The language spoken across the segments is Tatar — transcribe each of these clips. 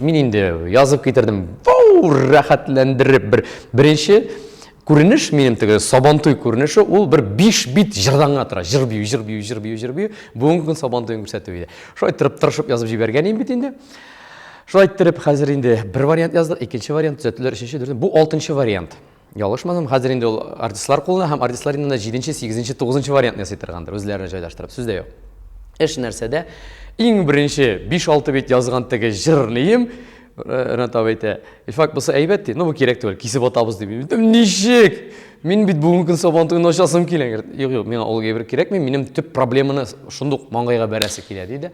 Мин инде язып китердем. Вау, рәхәтләндереп бер беренче күренеш минем теге Сабантуй күренеше, ул бер 5 бит җырдан гына тора. Җыр бию, җыр бию, җыр бию, җыр бию. Бүгенге көн Сабантуен күрсәтү иде. Шулай иттереп тырышып язып җибәргән идем бит инде. Шулай иттереп хәзер инде бер вариант яздык, икенче вариант төзәтүләр, өченче, дүртенче. Бу алтынчы вариант. Ялгышмасам, хәзер инде ул артистлар кулына һәм артистлар инде җиденче, сигезенче, тугызынчы вариантны ясый торгандыр, үзләренә җайлаштырып, сүз дә юк. Эш нәрсәдә? Иң беренче 5-6 бит язган теге җыр нием, Ренат абый әйтә, Илфак, бусы әйбәт ди, ну бу кирәк түгел, кисеп атабыз дип. Мин әйтәм, ничек? Мин бит бүгенге көн Сабан туен ачасым килә. Юк, юк, миңа ул әйбер кирәкми, минем төп проблеманы шундук маңгайга бәрәсе килә, ди дә.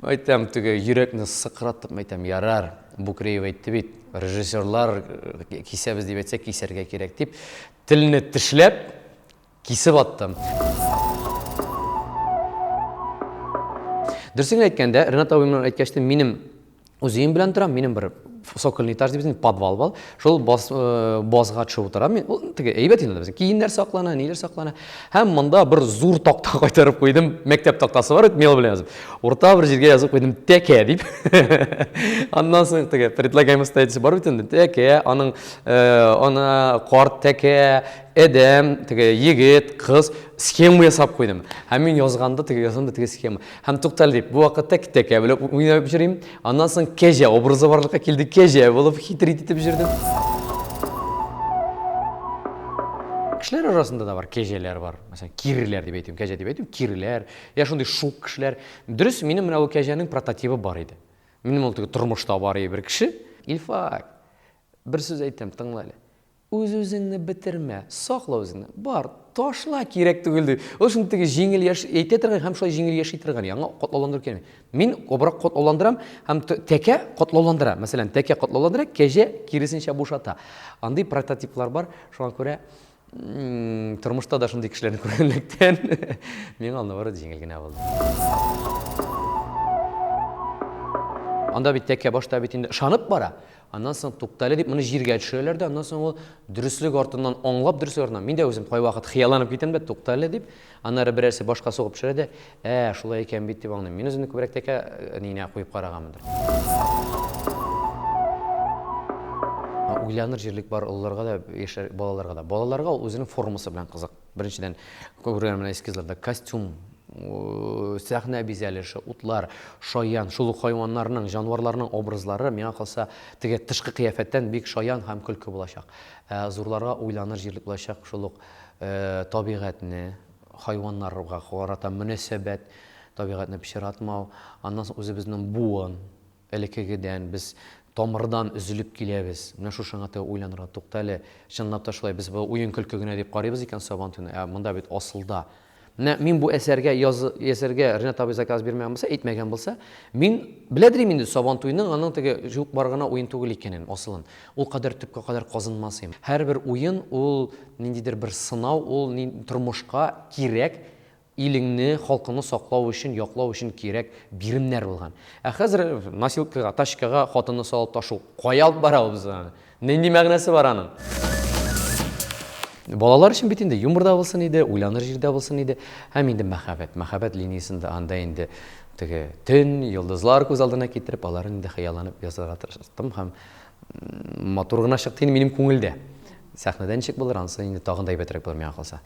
Әйтәм, теге йөрәкне сыкратып, әйтәм, ярар, Букреев әйтте бит, режиссерлар э, кисәбез дип әйтсә, кисәргә кирәк дип, телне тешләп, кисеп аттым. Дөресен генә әйткәндә, Ренат абый белән әйткәч тә, минем үз өем белән торам, минем бер сокольный этаж дип безнең подвал бар. Шул бас, э, базга төшеп утырам мин. Ул теге әйбәт инде безнең. Киемнәр саклана, ниләр саклана. Һәм монда бер зур такта кайтарып куйдым. Мәктәп тактасы бар бит, мел белән язып. Урта бер җиргә язып куйдым тәкә дип. Аннан соң теге предлагаемый обстоятельства бар бит инде. Тәкә, аның э, ана карт тәкә, адәм, теге егет, кыз схема ясап куйдым. Һәм мин язганда теге язганда теге схема. Һәм туктале дип, бу вакытта тәкә белән уйнап йөрим. Аннан соң кәҗә образы барлыкка килде. Кәҗә булып хитрить итеп йөрдем. Кешеләр арасында да бар кәҗәләр бар. Мәсәлән, киреләр дип әйтим, кәҗә дип әйтим, киреләр. Я шундый шук кешеләр. Дөрес, минем менә ул кәҗәнең прототибы бар иде. Минем ул теге тормышта бар иде бер кеше. Илфак, бер сүз әйтәм, тыңла әле. Үз-үзеңне бетермә, сакла үзеңне. Бар, ташла, кирәк түгел дип. Ул шундый теге җиңел яш әйтә торган һәм шулай җиңел яши торган. Яңа катлауландыру кирәкми. Мин күбрәк катлауландырам һәм тәкә катлауландыра. Мәсәлән, тәкә катлауландыра, кәҗә киресенчә бушата. Андый прототиплар бар. Шуңа күрә тормышта да шундый кешеләрне күргәнлектән миңа наоборот җиңел генә булды. Анда бит тәкә башта бит инде ышанып бара. Аннан соң туктале дип моны җиргә төшерәләр дә, аннан соң ул дөреслек артыннан аңлап дөреслек артыннан. Мин дә үзем кайвакыт хыялланып китәм дә, туктале дип, аннары берәрсе башка сугып төшерә дә, ә, шулай икән бит дип аңлыйм. Мин үземне күбрәк тәкә э, ниенә куеп караганмындыр. Уйланыр җирлек бар олыларга да, яшьләр, балаларга да. Балаларга ул үзенең формасы белән кызык. Беренчедән, күргән менә эскизларда костюм, сәхнә бизәлеше, утлар, шаян, шул ук хайваннарның, җанварларның образлары, миңа калса, теге тышкы кыяфәттән бик шаян һәм көлке булачак. Ә зурларга уйланыр җирлек булачак, шул ук табигатьне, хайваннарга карата мөнәсәбәт, табигатьне пычратмау, аннан соң үзебезнең буын, элеккегедән без тамырдан өзелеп киләбез. Менә шушыңа теге уйланырга, тукта әле, чынлап та шулай, без бу уен-көлке генә дип карыйбыз икән Сабантуйны, ә монда бит асылда. Менә мин бу әсәргә яз, әсәргә Ренат абый заказ бирмәгән булса, әйтмәгән булса, мин беләдер идем инде Сабантуйның аның теге юк-бар гына уен түгел икәнен, асылын. Ул кадәр төпкә кадәр казынмас идем. Һәрбер уен ул ниндидер бер сынау, ул тормышка кирәк Илеңне, халкыңны саклау өчен, яклау өчен кирәк биремнәр булган. Ә хәзер носилкага, тачкага хатынны салып ташу кая алып бара ул безне аны? Нинди мәгънәсе бар аның? Балалар өчен бит инде юмор да булсын иде, уйланыр җир дә булсын иде. Һәм инде мәхәббәт. Мәхәббәт линиясендә анда инде теге төн, йолдызлар күз алдына китереп, аларын инде хыялланып язарга тырыштым һәм матур гына чыкты инде минем күңелдә. Сәхнәдә ничек булыр, анысы инде тагын да әйбәтрәк булыр миңа калса.